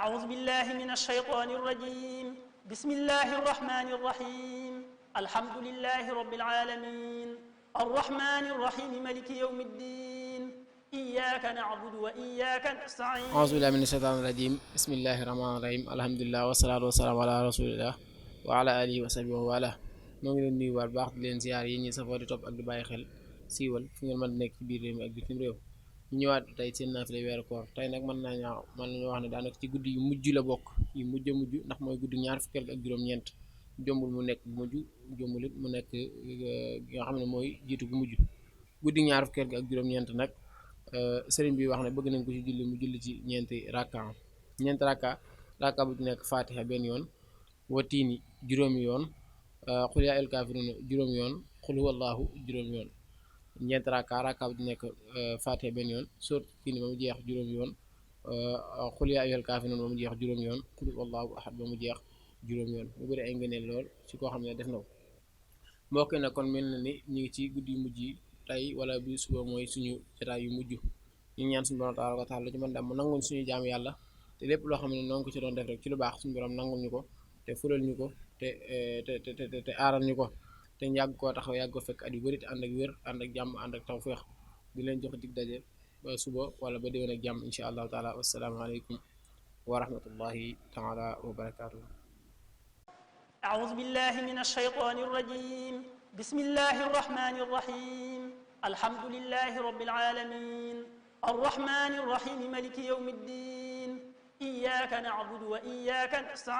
أعوذ بالله من الشيطان الرجيم بسم الله الرحمن الرحيم الحمد لله رب العالمين الرحمن الرحيم ملك يوم الدين إياك نعبد وإياك نستعين أعوذ بالله من الشيطان الرجيم بسم الله الرحمن الرحيم الحمد لله والصلاة والسلام على رسول الله وعلى آله وصحبه وعلى noo ngi leen nuyu waat baax di leen ziar yi ñi safoo di topp ak di bàyyi xel siiwal fu ngeen mën di nekk ci biir réew mi ak bitim réew ñu ñëwaat tey seen naafile weeru koor tey nag mën nañu wax ne daanaka ci guddi yu mujj la bokk yu mujj a mujj ndax mooy guddi ñaar fukkeel ak juróom-ñeent jombul mu nekk bu mujj jombul it mu nekk nga xam ne mooy jiitu bu mujj guddi ñaar fukkeel ak juróom-ñeent nag sëriñ bi wax ne bëgg nañ ko ci julli mu julli ci ñeenti rakka bu ci nekk fatiha benn yoon watiini juróomi yoon xul yaa ayyuhal kaafiruun juróomi yoon xul huwallaahu juróomi yoon ñeenti rakka bu ci nekk fatiha benn yoon sóot tiini ba mu jeex juróomi yoon xul yaa ayyuhal kaafiruun ba mu jeex juróomi yoon xul huwallaahu ahad ba mu jeex juróomi yoon mu bëri ay ngëneel lool ci koo xam ne def na ko mbokk na kon mel na ni ñu ngi ci guddi yu mujj yi tey wala bi suba mooy suñu jotaay yu mujj ñu ñaan suñu borom tabaaraka wa taala lu ci mën dem mu nangul suñu jaam yàlla te lépp loo xam ne noonu ko ci doon def rek ci lu baax suñu borom nangul ñu ko te fulal ñu ko te aaral ñu ko te ñu yàgg koo taxaw yàgg ko fekk at yu bëri te ànd ak wér ànd ak jàmm ànd ak tawfeex di leen jox dig daje ba suba wala ba déwén ak jàmm insha allahu taala wassalaamu aleykum wa rahmatullahi taala wa barakaatuhu. أعوذ بالله من الشيطان الرجيم بسم الله الرحمن الرحيم الحمد لله رب العالمين الرحمن الرحيم ملك يوم الدين إياك نعبد وإياك نستعين